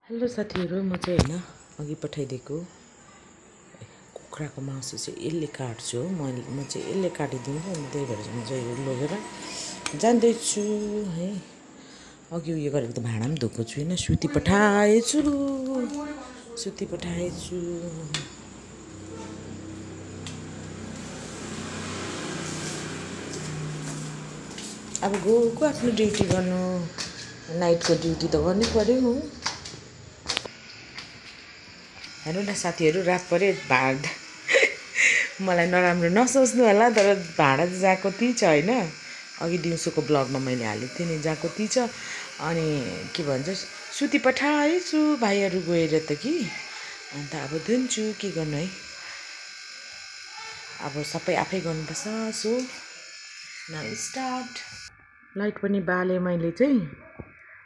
Hello साथीहरु, म चाहिँ हैन अघि पठाइदिएको कुखुराको मासु चाहिँ यसले काट्छु। म चाहिँ यसले काटिदिन्छु अनि त्यही भएर म चाहिँ यो लगेर जान्दैछु है। अघि उयो गरेको त भाँडा पनि धोएको छुइनँ, सुती पठाएछु। अब गएको आफ्नो ड्युटी गर्नु, नाइटको ड्युटी त गर्नै पर्यो। हेर्नु न साथीहरु, रात परे भाँडा मलाई नराम्रो नसोच्नु होला, तर भाँडा चाहिँ जाको त्यही छ हैन। अघि दिउँसोको ब्लगमा मैले हालेको थिएँ नि, जाको त्यही छ। अनि के भन्छ, सुती पठाएछु भाइहरू गएर त कि। अन्त अब धुन्छु, के गर्नु है, अब सबै आफै गर्नुपर्छ। So now start. लाइट पनि बाले मैले चाहिँ,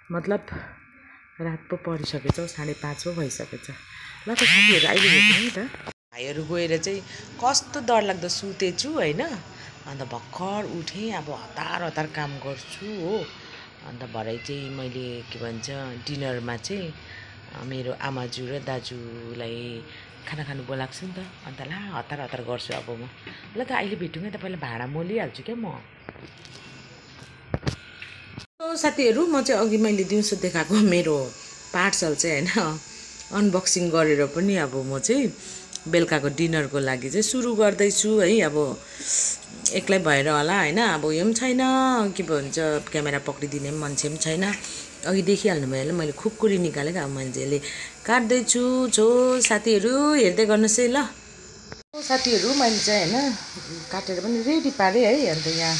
मतलब रात पो परिसकेछ, 5:30 पो भइसकेछ। ल त साथीहरू, अहिले भेट्नु नि त। भाइहरू गएर चाहिँ कस्तो डरलाग्दो सुतेछु हैन। अन्त भर्खर उठेँ, अब हतार काम गर्छु हो। अन्त भरे चाहिँ मैले के भन्छ, डिनरमा चाहिँ मेरो आमाजू र दाजुलाई खाना खानु बोलाएको छु नि त। अन्त ला हतार गर्छु अब म। ल त अहिले भेटौँ है त, पहिला भाँडा मोलिहाल्छु क्या म। साथीहरू, म चाहिँ अघि मैले दिउँसो देखाएको मेरो पार्सल चाहिँ हैन अनबक्सिङ गरेर पनि अब म चाहिँ बेलुकाको डिनरको लागि चाहिँ सुरु गर्दैछु है। अब एक्लै भएर होला हैन, अब यो पनि छैन, के भन्छ, क्यामेरा पक्रिदिने पनि मान्छे पनि छैन। अघि देखिहाल्नु भयो, मैले खुकुरी निकालेको, अब मैले यसले काट्दैछु। साथीहरू हेर्दै गर्नुहोस् है ल। साथीहरू, मैले चाहिँ हैन काटेर पनि रेडी पारेँ है। अन्त यहाँ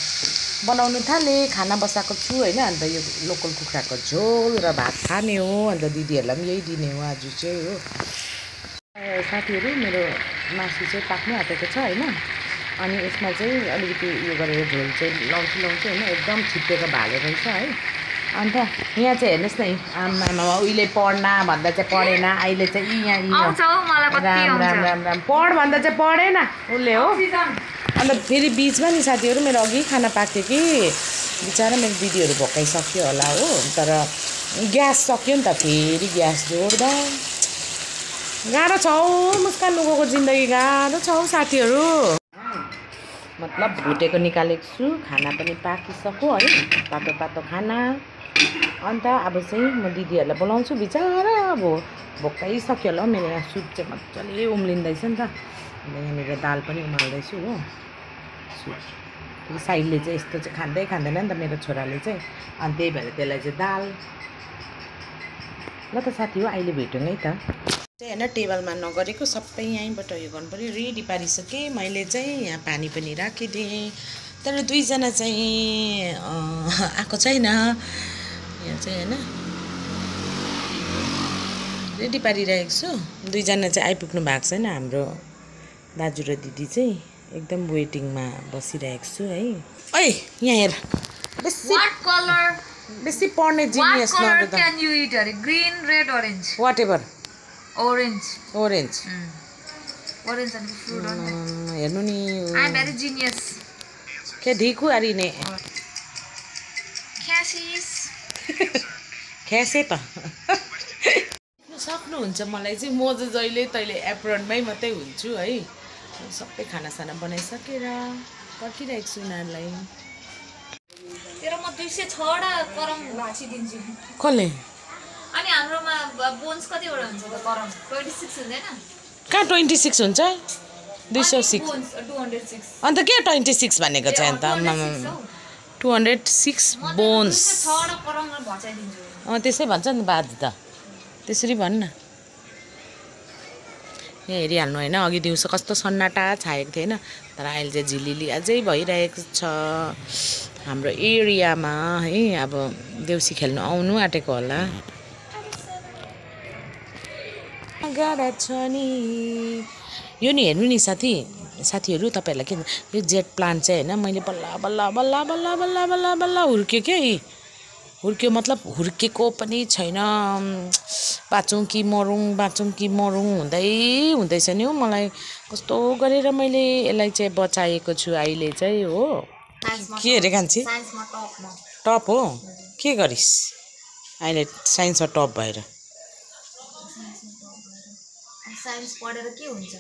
बनाउनु थालेँ, खाना बसाएको छु हैन। अन्त यो लोकल कुखुराको झोल र भात खाने हो। अन्त दिदीहरूलाई पनि यही दिने हो आज चाहिँ हो। साथीहरू, मेरो मासु चाहिँ पाक्नु आँटेको छ हैन। अनि यसमा चाहिँ अलिकति उयो गरेर झोल चाहिँ लाउँछु हैन। एकदम छिप्पेको भाले रहेछ है। अन्त यहाँ चाहिँ हेर्नुहोस् न, आमामा उहिले पढ्न भन्दा चाहिँ पढेन, अहिले चाहिँ राम पढ भन्दा चाहिँ पढेन उसले हो। अन्त फेरि बिचमा नि साथीहरू, मेरो अघि खाना पाक्थ्यो कि, बिचरा मेरो दिदीहरू भोकाइसक्यो होला हो। तर ग्यास सक्यो नि त, फेरि ग्यास जोड्दा गाह्रो छ हौ। मुस्कान लुगोको जिन्दगी गाह्रो छ हौ साथीहरू। मतलब भुटेको निकालेको छु, खाना पनि पाकिसक्यो है, तातो खाना। अन्त अब चाहिँ म दिदीहरूलाई बोलाउँछु, बिचरा अब भोकाइसक्यो होला। मेरो यहाँ सुप चाहिँ मजाले उम्लिँदैछ नि त। अन्त यहाँनिर दाल पनि उमाल्दैछु हो। सुप साइडले चाहिँ यस्तो चाहिँ खाँदैन नि त मेरो छोराले चाहिँ, अनि त्यही भएर त्यसलाई चाहिँ दाल। ल त साथी हो, अहिले भेटौँ है त। होइन टेबलमा नगरेको सबै यहीँबाट उयो गर्नु पऱ्यो। रेडी पारिसकेँ मैले चाहिँ, यहाँ पानी पनि राखिदिएँ। तर दुईजना चाहिँ आएको छैन यहाँ चाहिँ होइन, रेडी पारिरहेको छु। दुईजना चाहिँ आइपुग्नु भएको छैन। हाम्रो दाजु र दिदी चाहिँ एकदम वेटिङमा बसिरहेको छु है। ओइ यहाँ हेर, बेसी पढ्ने जिनियस नगर्दा। Can you eat it? Green, red, orange. Whatever. Orange. Orange and fruit on it. हेर्नु नि, I'm very genius. के ढिकु अरिने ख्यासे त सक्नुहुन्छ मलाई चाहिँ। म चाहिँ जहिले तैले एप्रोनमै मात्रै हुन्छु है। सबै खानासाना बनाइसकेर पर्खिरहेको छु उनीहरूलाई। तेरो म 206 वटा करम भाँचिदिन्छु। कसले? अनि हाम्रोमा बोन्स कतिवटा हुन्छ त करम? 26 हुँदैन? कहाँ 26 हुन्छ? 206 206। अन्त के 26 भनेको चाहिँ? अन्त 206 बोन्स। 206 वटा करम भाँचाइदिन्छु। त्यसै भन्छ नि बाजे त, त्यसरी भन्न। यहाँ हेरिहाल्नु होइन, अघि दिउँसो कस्तो सन्नाटा छाएको थियो होइन, तर अहिले चाहिँ झिलिली अझै भइरहेको छ हाम्रो एरियामा है। अब देउसी खेल्नु आउनु आँटेको होला। गाडा छ नि यो नि, हेर्नु नि साथीहरू, तपाईँहरूलाई के यो जेट प्लान्ट चाहिँ होइन, मैले बल्ल हुर्क्यो क्या। हुर्क्यो मतलब हुर्केको पनि छैन। बाँचौँ कि मरौँ हुँदैछ नि हौ। मलाई कस्तो गरेर मैले यसलाई चाहिँ बचाएको छु अहिले चाहिँ हो। के अरे कान्छी? टप हो? के गरिस् अहिले साइन्समा टप भएर? साइन्स पढेर के हुन्छ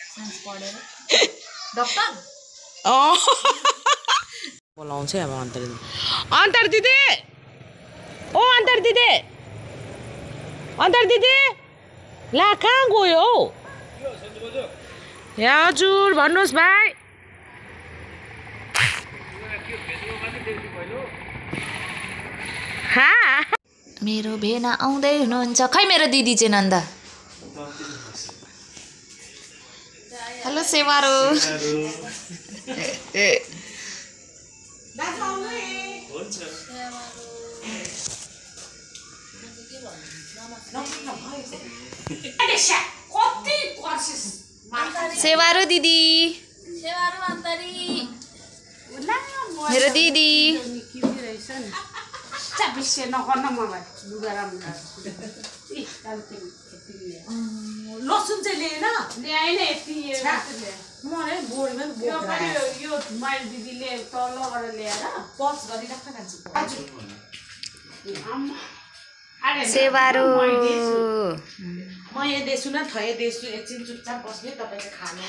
साइन्स पढेर डक्टर बोलाउँछ अब अन्तर दिदी ओ अन्तर दिदी ला कहाँ गयो हौ हजुर भन्नुहोस् भाइ मेरो भेना आउँदै हुनुहुन्छ खै मेरो दिदी चाहिँ नन्दा हेलो सेवारो सेवारो दिदी मेरो दिदी लसुन चाहिँ लिएन ल्याएन यो मैले दिदीले तलबाट ल्याएर पच गरिराख्न खान्छु सेवारो म यहाँ देसु न थए देसु एकछिन चुपचाप बस्ने तपाईँ चाहिँ खानु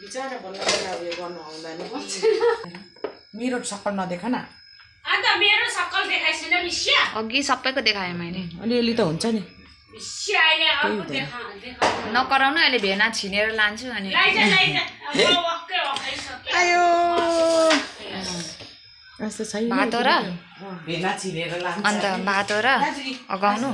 बिचरा बल्ल उयो गर्नु आउँदैन मेरो सक्कल नदेखा न अन्त मेरो सक्कल देखाइछैन मिस्या अघि सबैको देखाएँ मैले अलिअलि त हुन्छ नि मिस्या अहिले अर्को देखा नकराउनु अहिले भेना छिनेर लान्छु अनि लाइज अब वक्कै वकाइसक्यो आयो यस्तो छैन भात र भेना छिरेर लान्छ अन्त भात र अगाउनु